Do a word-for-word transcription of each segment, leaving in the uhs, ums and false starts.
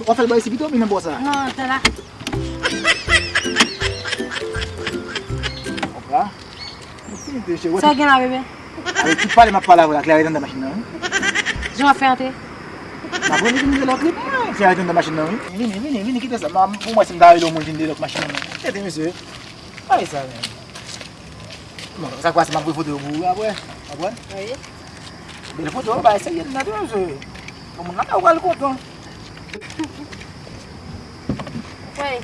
W ap fè l bò isi pito, men nan bò sa. Non, te la. Hop la. Ou fini de che. Sa w gen la, bebe? Avèk tout pale m ap pale avè w la, Claire ret anndan machin nan, wi. Jan w ap fè antre? M ap rele vin delòk li, Claire ret anndan machin nan, wi. Vini, vini, vini, kite sa. M a, pou mwen, si m ta rele yon moun vin delòk machin nan, non. Tete, mesye. Pale sa, men. Bon, sa k pase, m ap voye foto yo pou ou apre. Konprann? Wi. Bèl foto, bagay serye nèt, wi, mesye. Bon, moun nan ka pral kontan. Wi.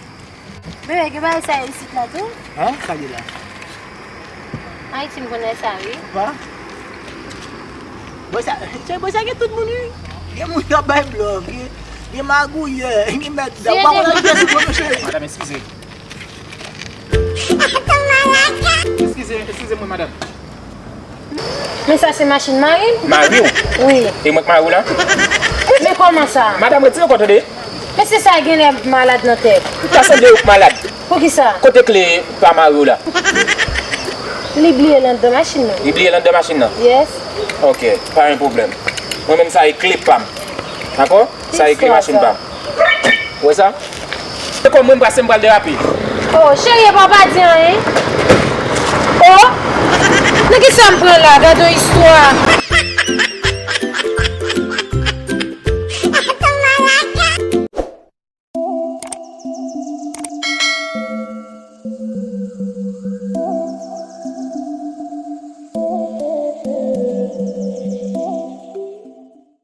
Bebe, gen bagay sa isit la tou? Hein? Sa gen la? Ayiti, m konnen sa, wi. Pa? Bon, sa, che, bon, sa gen tout moun, wi. Gen moun k ap bay blòf, gen, gen magouyè, gen mèt dam. Ou pa konn al jwe sou poto, cheri. Madam, eskize. Eskize, eskize mwen, madam. Men sa se machin mari m? Mari w? Wi. E mwen k mari w la? Men kòman sa? Madam, retire kò w tande. Men se sa genlè malad nan tèt. Ou ta sanble ou k malad. Poukisa? Kote kle pa mari w la? Li bliye l anndan machin nan. Li bliye l anndan machin nan? Yes. Ok, pa gen pwoblèm. Mwen menm sa e kle pa m. Dakò? Sa e kle machin pa m. Ou wè sa? Se kòm mwen pase m pral derape. Oh, cheri, e pa w pa di anyen. Oh, nan ki sa m pran la? Gade yon istwa.